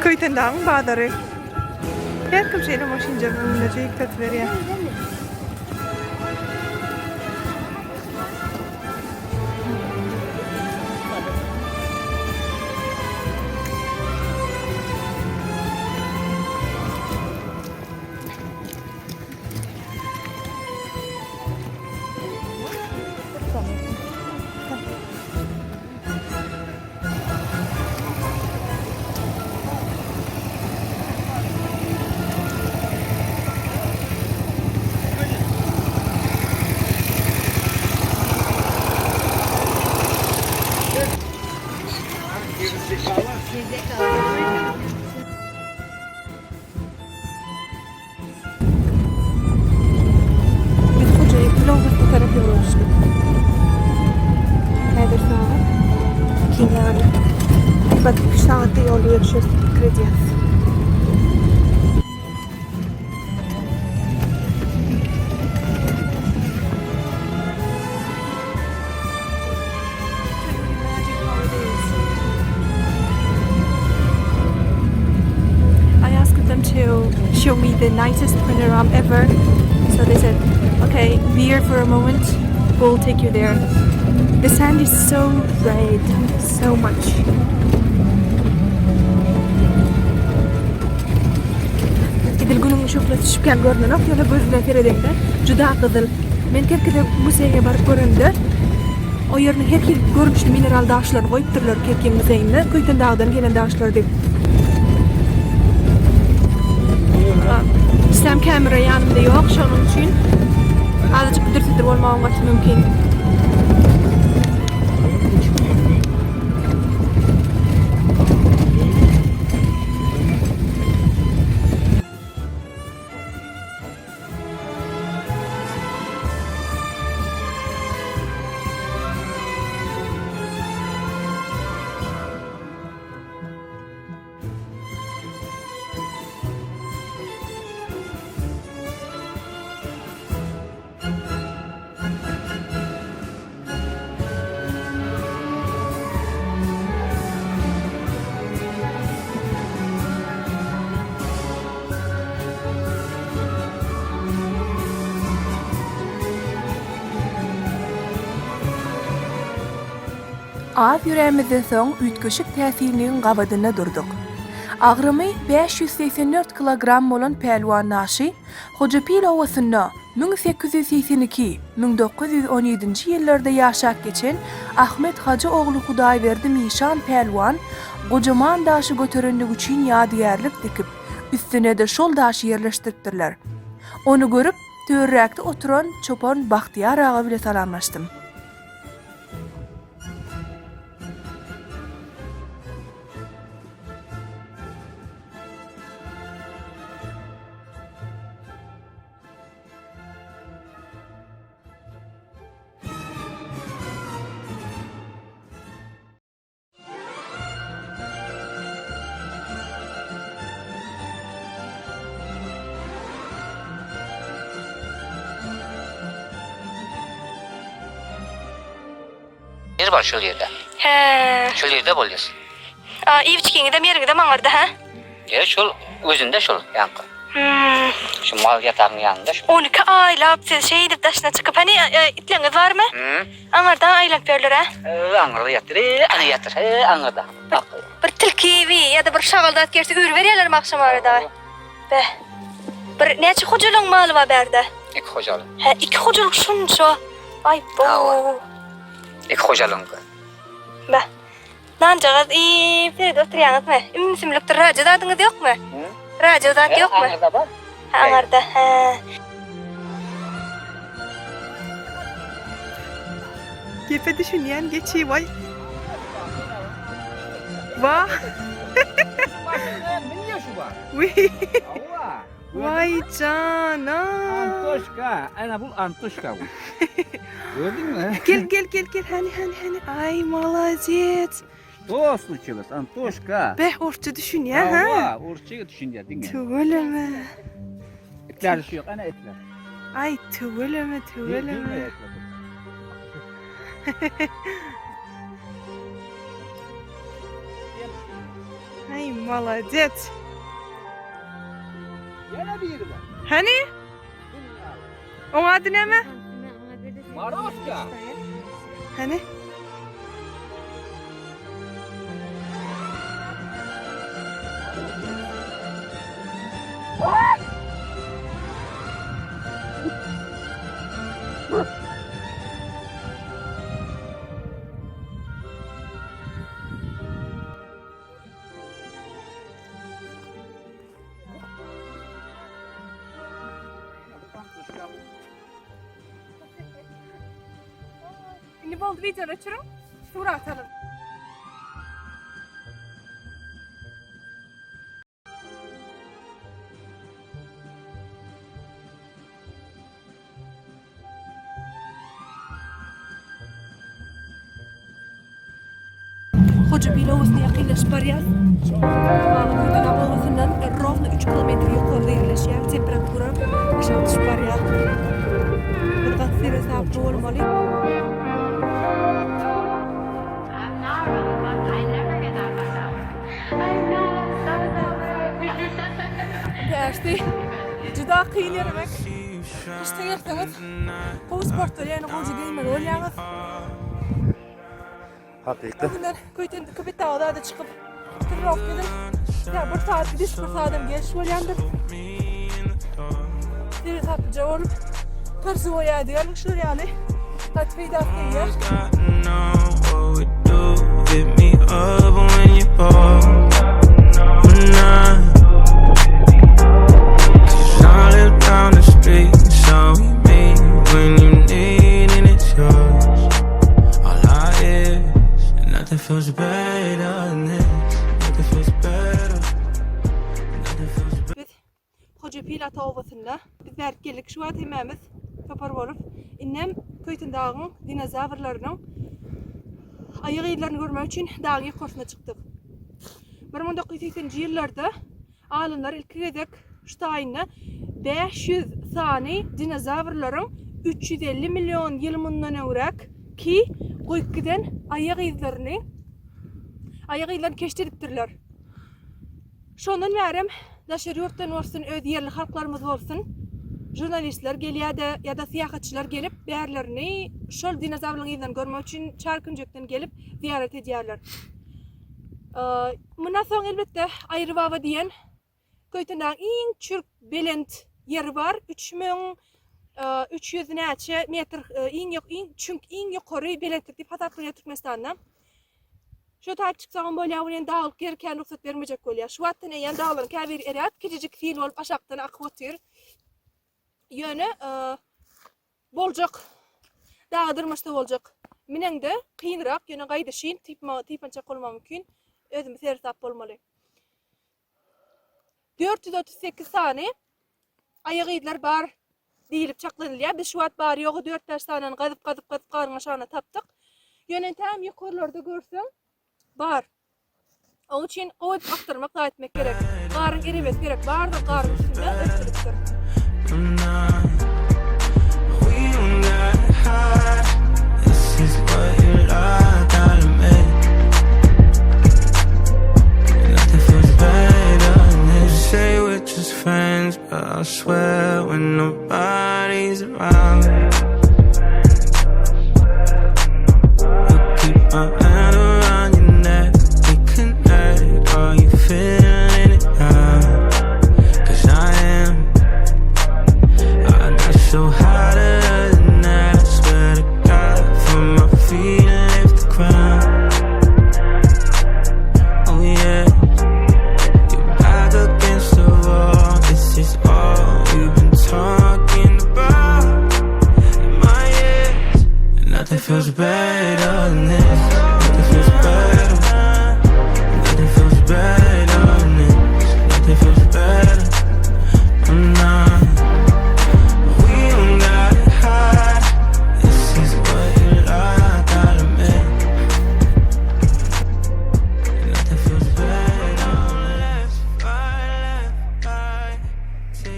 Köýtendagyň bazary. Her kim şeýle maşynjygyň öňünde jüýk satyberýär. Biz Hojaýyp obasyna tarap ýola düşdük. Häzir sagat ikiň ýary. Bak, üç sagatda ýolda ýörüşeris diýip pikir edýäris. I asked them to show me the nicest panorama ever. So they said, okay, be here for a moment, we'll take you there. The sand is so red, so much. Edil günüň şöhlesi düşüpkän görnenok, ýöne göz bilen seredeňde juda gyzyl. Men Kerkide muzeýe baryp göremde, o ýerine her hili görnüşli mineral daşlaryny goýupdyrlar Kerkiň muzeýinde, Köýtendagdan gelen daşlar diýip. Isläm kamera ýanymda ýok, şonuň üçin azajyk büdür-südür bolmagym gaty mümkin. Az ýörämizden soň üýtgeşik täsinligiň gabadynda durduk. Agramy 584 kilogram bolan pälwan Naşy Hojapil obasynda 1882, 1917-nji ýyllarda ýaşap geçen Ahmet hajy ogly Hudaýberdi Mişan pälwan gojaman daşy göterenligi üçin ýadygärlik dikip, üstüne-de şol daşy ýerleşdiripdirler. Ony görüp, törräkde oturan çopan Bagtyýar aga bile salamlaşdym. Ýer bar şol ýerde. Hä. Şol ýerde bolýas. A, iýip-içgiňizem ýeriňizem aňyrda, hä? Ýer şol özünde şol ýaňky. Hmm. Şu mal ýatagyň ýanynda şu. 12 aýlap siz şeýdip daşyna çykyp, hany e, itleňiz barmy? Hmm. Aňyrda aýlanyp ýörler, hä? E, aňyrda ýatyr, e, ana ýatyr, e, aňyrda. Bak. Bir tilki bi ýa-da bir şagal zat gelse üýrüberýärlermi agşam arada? Beh. Bir näçe hojalygyň maly bar bärde? Iki hojalyk. Hä, iki hojalyk şunça. Aý, bo. Iki hojalygyňky. Beh. Nanjagaz iýip seredip oturýaňyzmy? Ümsümlikdir, radio zadyňyz ýokmy? Radio zat ýokmy? Aňyrda bar. Hä, aňyrda, hä. Gepe düşünýän geçi waý. Wah. Wiý. Waý jana. Antoşka, ana bu Antoşka bu. Gördün mü? Gel gel gel gel hani hani hani. Ay молодец. Что случилось, Antoşka? Beh orsça düşünýär ha. Hawa, orsça düşünýär diňe. Tüweleme. Itler şu yok, ana itler. Ay tüweleme tüweleme. Aý, molodec. Ýene biri bar. Hany? Oň ady näme? Maroska. Hany? Indi boldy wideony öçüriň. Surat alyň. Hojabil obasyna ýakynlaşyp barýas. Köýtendag obasyndan rowno 3 kilometr ýokarda ýerleşýär. Temperatura aşak düşüp barýar. Bir gaty seresaply bolmaly. Täşdi. Juda kyn ýöremek. Gyşda gelseňiz, gowy sport bolýar, ýöne gowja geýmeli bolýaňyz. Hakyky. Bu günler Köýten Köpetdaga zada çykyp, trenirovka edip, ýa bir saat gidiş, bir saadam geliş bolýandyr. Seresaplyja bolup, pyrjy bolýar diýýärler, şular ýaly gaty peýdasy degýär. Biz Hojapil ata obasynda biz bärik geldik şu wagt hemmämiz topar bolup indem Köýtendagyň dinozawrlarynyň aýak yzlaryny görmek üçin dagyň ýokarsyna çykdyk. 1980-nji ýyllarda alymlar ilki gezek şu taýynda 500 sany dinozawrlaryň 350 million ýyl mundan öňräk ki goýup giden aýak yzlaryny aýak yzlaryny keşt edipdirler. Şondan bärem daşary ýurtdan bolsun, öz ýerli halklarymyz bolsun, žurnalistler gelýär-de ýa-da syýahatçylar gelip, bärlerini şol dinozawrlaryň yzlaryny görmek üçin çar künjekden gelip zyýarat edýärler. Mundan soň elbetde Aýry baba diýen Köýtendagyň iň çürk belent ýeri bar. 3300 näçe metr iň iň çüňk iň ýokary belentlik diýip hasaplanýar Türkmenistanda. Şo taýyp çyksagam bolýar welin daglyk ýeri kän rugsat bermejek bolýar. Şu wagtdan eýýäm daglaryň käbiri eräp, kiçijik sil bolup aşakdan akyp otyr. Ýöne boljak. Daga dyrmaşsa boljak. Mineňde kynrak, ýöne gaýdyşyn typma typançak bolmagy mümkin. Özümiz seresap bolmaly. 438 sany aýak yzlar bar diýlip çaklanylýar. Biz şu wagt bary-ýogy dört-bäş sanyny gazyp-gazyp-gazyp garyň aşagyna tapdyk. Ýöne entägem ýokarlarda görseň bar. Oň üçin gowy edip akdyrmak, zat etmek gerek. Garyň eremesi gerek. Bardyr garyň üstünde örtülipdir.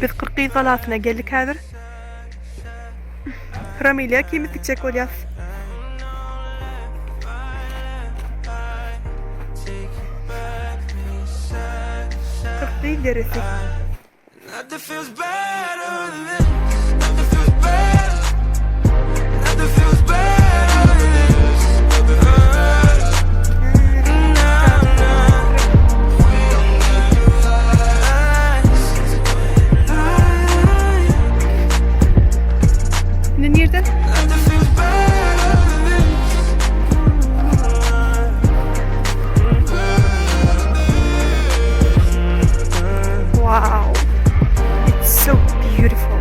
Biz Kyrkgyz galasyna geldik häzir. Ramilýa ikimiz gitjek bolýas. Gyz deresi. Indi nirden? Wow. It's so beautiful.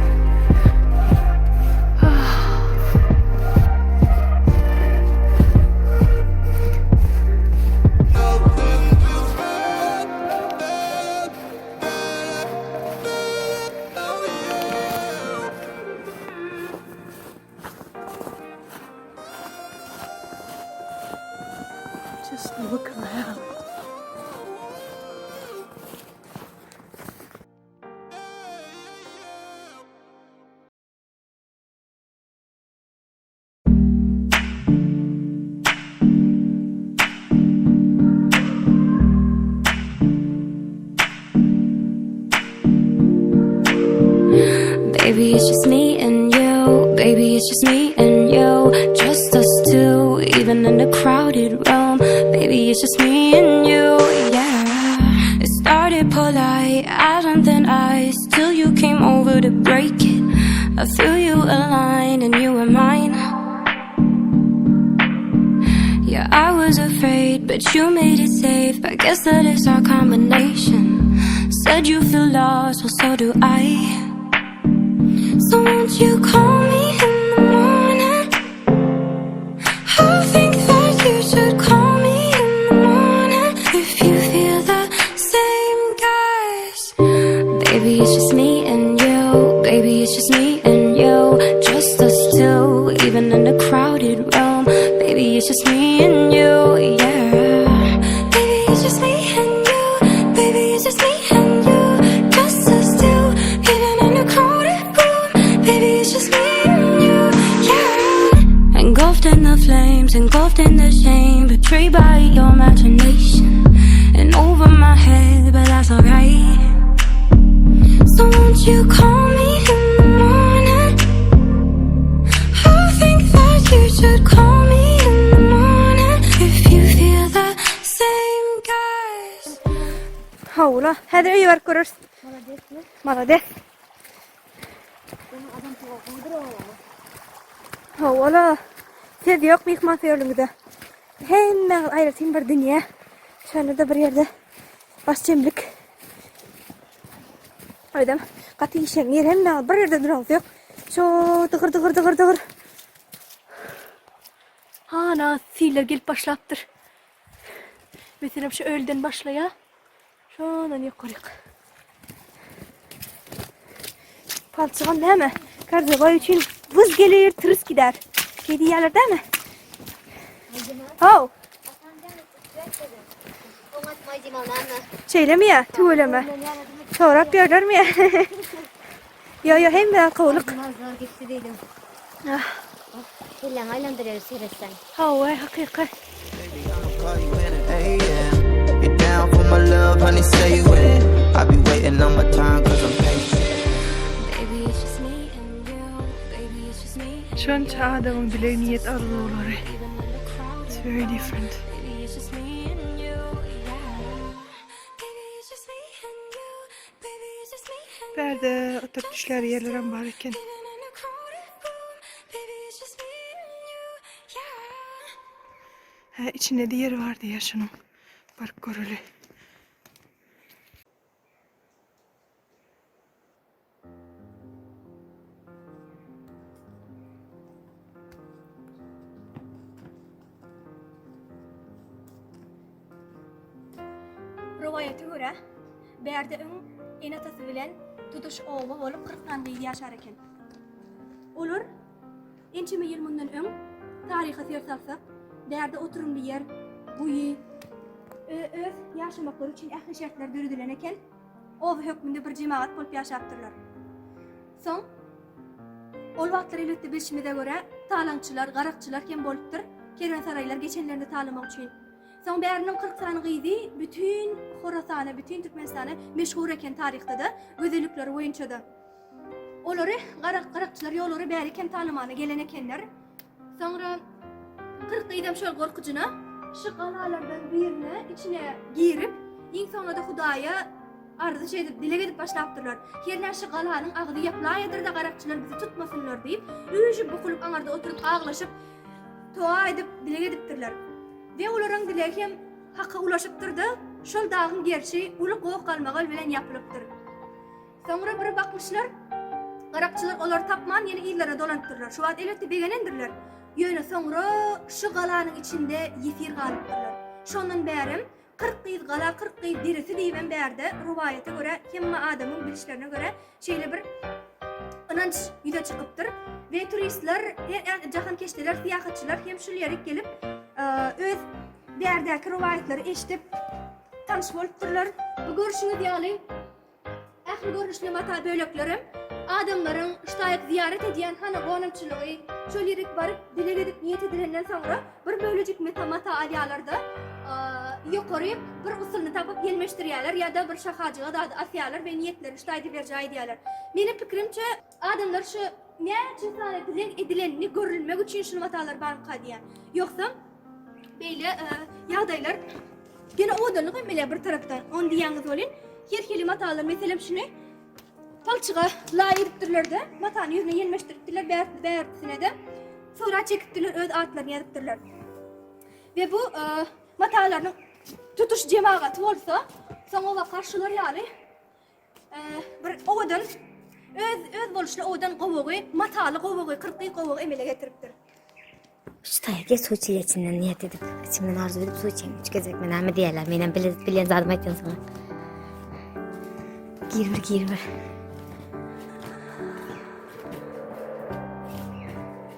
Just look around. Baby, it's just me and you. Baby, it's just me and you. Just us two, even in a crowded room. Baby, it's just me and you, yeah. It started polite, eyes on thin ice, till you came over to break it. I threw you a line and you were mine. Yeah, I was afraid, but you made it safe. I guess that is our combination. Said you feel lost, well, so do I. So won't you call me in the morning? I think that you should call me in the morning if you feel the same, guys. Baby, it's just me and you. Baby, it's just me and you. Just us two, even in a crowded room. Baby, it's just me and you, yeah. Baby, it's just me and you. Baby, it's just me and you. Just us two, even in a crowded room. Baby, it's just me and you, yeah. Engulfed in the flames, engulfed in the shame, betrayed by your imagination. And over my head, but that's alright. So won't you call me in the morning? I think that you should call me in the morning if you feel the same, guys. Hawa, häzir öýe baryp göreris. Malades. Hawa-la. Söz ýok myhmansöýerligiňize. Hemmäňiz aýratyn bir dünýä. Şonda-da bir ýerde baş jemlik. Aýdam, gaty işeňňir hemmäňiz bir ýerde duraňyz ýok. Şo dygyr dygyr dygyr dygyr. Hana siller gelip başlapdyr. Meselem şu ölden başlaýar. Şondan ýokaryk. Palçygam näme? Karzobaý üçin wyz gelir, tırys gider. Şeý diýýärler dämi? Haw. Şeýlemi ýa? Tüweleme. Sorap ýörlermi ýa? Ýo ýo hemme zat gowulyk. Zor gitdi diýdim. Ah. Kelläňi aýlandyrýar seretseň. Hawa, hakyky. Baby, I'ma call you in at AM. You down for my love, honey, say when. I be waiting on my time cause I'm patient. Baby, it's just me and you. Baby, it's just me and Şonça adamyň dileg niýet arzuwlary. even in a crowded It's very different. Baby, it's just me and you, yeah. Baby, it's just me and you. Baby, it's just me and Bärde oturyp düşlär ýerlerem bar eken. even in a crowded room. Baby, it's just me and you, yeah. Hä, içinde-de ýeri bar diýýär şunuň. Baryp göreli. Rowaýata görä, bärde öň ene-atasy bilen tutuş oba bolup 40 sany gyz ýaşar eken. Olar ençeme ýyl mundan öň taryha ser salsak, bärde oturymly ýer, guýy, öz ýaşamaklary üçin ähli şertler döredilen eken. Oba hökmünde bir jemagat bolup ýaşapdyrlar. Soň ol wagtlar elbetde bilşimize görä, talaňçylar, garakçylar hem bolupdyr, kerwensaraýlar geçenlerinde talamak üçin. Soň bäriniň 40 sany gyzy bütin Horasana, bütin Türkmenistana meşhur eken taryhda-da, gözellikleri boýunça-da. Olary garak garakçylar ýollary bärik hem talamana gelen ekenler. Soňra 40 gyzam şol gorkujyna şu galalardan birine içine girip, iň soňunda Hudaýa arzyş edip, dileg edip başlapdyrlar. Hernä şu galanyň agzy ýaplaýadyr-da garakçylar bizi tutmasynlar diýip, üýşüp bukulyp aňarda oturyp aglaşyp, toa edip, dileg edipdirler. We olaryň dilegi hem Haka ulaşypdyr-da, şol dagyň gerşi uly goh-galmagal bilen ýapylypdyr. Soňra bir bakmyşlar, garakçylar olary tapman ýene yzlaryna dolanypdyrlar. Şu wagt elbetde begenendirler. Ýöne soňra şu galanyň içinde ýesir galypdyrlar. Şondan bärem 40 gyz gala 40 gyz deresi diýibem bärde rowaýata görä hemme adamyň bilişlerine görä şeýle bir ynanç ýüze çykypdyr. We turistler, jahankeşdeler, syýahatçylar hem şul ýere gelip öz bärdäki rowaýatlary eşidip tanyş bolupdyrlar. Bu görşüňiz ýaly Ähli görnüşli mata böleklerem adamlaryň ştaýyk zyýarat edýän hana gonamçylygy, şol ýerik baryp dileg edip niýet edilenden soňra bir bölejik meta mata alýarlar-da, ýokaryk bir usulyny tapyp ýelmeşdirýärler ýa-da bir şahajyga zady asýarlar we niýetlerini ştaýda berjaý edýärler. Meniň pikirimçe, adamlar şu näçe sany dileg edilenini görülmek üçin şul matalar barmyka diýýän. Ýogsam beýle ýagdaýlar Ýene owadanlyk hem bile bir tarapdan. Ony diýýäňiz welin, her hili matalar, meselem şuny palçyga laý edipdirler-de, matany ýüzüne ýelmeşdiripdirler, bärtisine-de surat çekipdirler, öz atlaryny ýazypdyrlar. We bu e, matalaryň tutuş jemagaty bolsa, soňa bakar şular ýaly e, bir owadan öz öz boluşly owadan gowagy, mataly gowagy, 40 gowagy emele getiripdir. Şu taýa suw içilýär içinden niýet edip, içimden arzuw edip suw içeýin üç gezek. Men näme diýerler, menem bilýän zadymy aýtýan saňa. Gir bir, gir bir.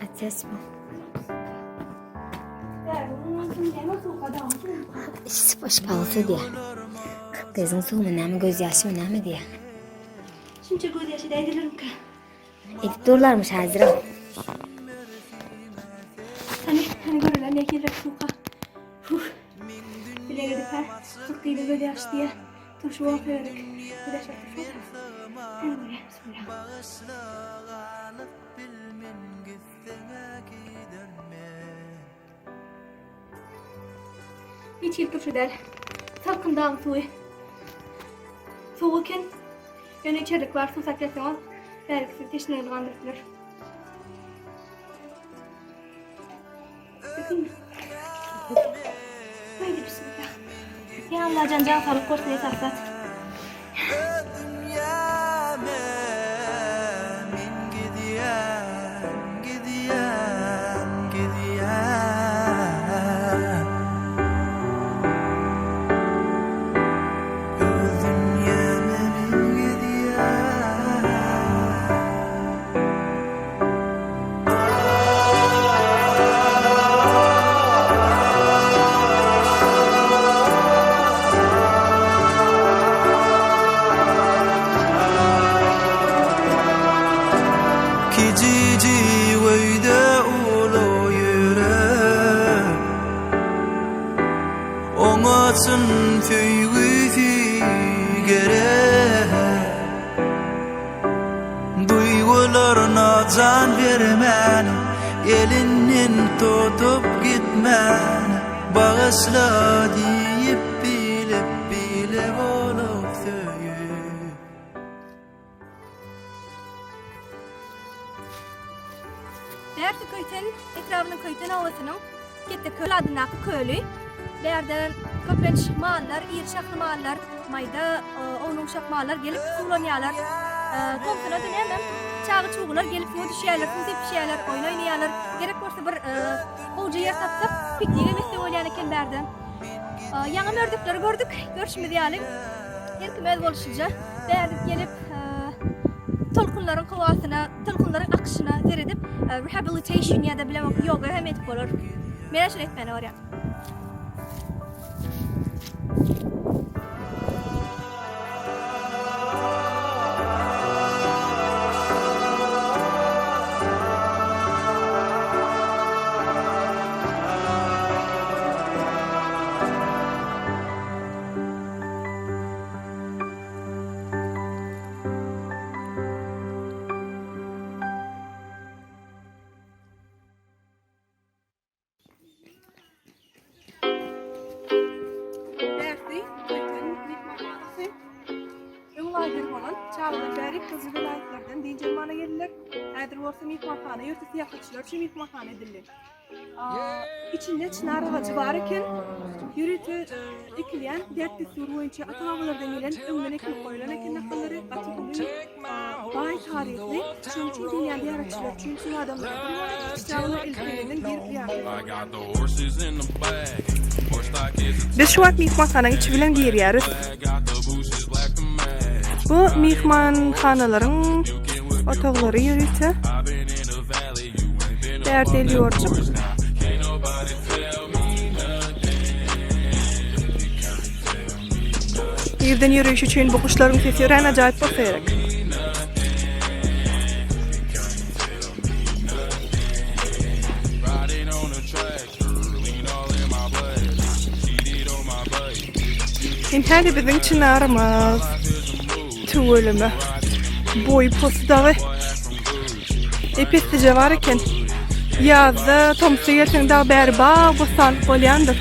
Açýasmy? Içip şypaly suw diýýär. 40 gyzyň suwumy näme göz ýaşymy näme diýýär. Şunça göz ýaşy däýdilermikä? Edip durlarmyş häzirem. Hany, hany görelim nähili suwka. Huh. Bile gidip ha. 40 gyza göz ýaş diýe. Turşy bolsa gerek. Göz ýaş turşy bolsa. Hany göre, bismillah. Hiç hili turşy däl. Salkyn dagyň suwy. Sowuk eken. Ýöne içerlik bar, suw sap gelseňiz, bärki sizi teşneligini gandyryp biler. Haydi bismillah. Ya Allah can can sağlık korusun esas zat. Kiçijik öýde uly ýürek Oňa çyn söýgüsi gerek Duýgularyna jan bermän Elinden tutup gitmän Bagyşla diýip bilip bile bolup söýüp. Bärsi Köýten etrabynyň Köýten obasynyň Ketde köl adyndaky köli. Bärde köplenç mallar, iri şahly mallar, maýda ownuk-uşak mallar gelip suwlanýarlar. Tomsuna-da näme, çaga-çugular gelip suwa düşýärler, suw sepişýärler, oýun oýnaýarlar. Gerek bolsa bir gowja ýer tapsak, piknigem etse bolýan eken bärde. Ýaňam ördekleri gördük, görşümiz ýaly. Her kim öz bolşuja bärde gelip tolkunlaryň howasyna, tolkunlaryň akyşyna seredip rehabilitation ýa-da bilemok ýoga hem edip bolar. Men şuny etmäne barýan. Okuw lageri bolan çagalar bärik dürli welaýatlardan dynç almana geldiler. Häzir bolsa myhmanhana ýörite syýahatçylar üçin myhmanhana edildi. Içinde çynar agajy bar eken. Ýörite ekilýän däp-dessur boýunça ata-babalardan gelen öňden ekilip goýlan eken nahallary gaty uly baý taryhly. Şonuň üçin gelýän zyýaratçylar üçin köp adamlar çagalar eltmegenden girip zyýarat Biz şu wagt myhmanhanaň içi bilen girýäris. Bu myhmanhanalaryň otaglary ýörite. Bärde elýorjyk. Irden ýöreýiş üçin bu guşlaryň sesi örän ajaýyp bolsa gerek. Ine-de biziň çynarymyz. Tüweleme. Boýy posy dagy ep-eslije bar eken. Ýazda, tomsda gelseň dagy bäri bag-bossanlyk bolýandyr.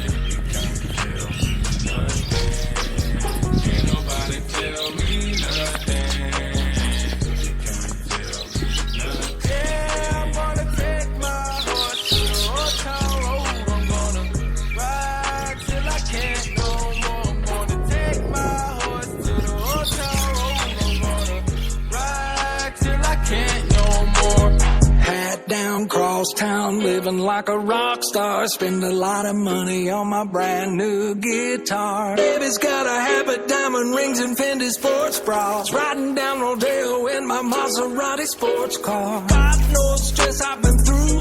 Down, cross town, living like a rock star. Spend a lot of money on my brand new guitar. Baby's got a habit, diamond rings, and Fendi sports bras. Riding down Rodeo in my Maserati sports car. Got no stress, I've been through.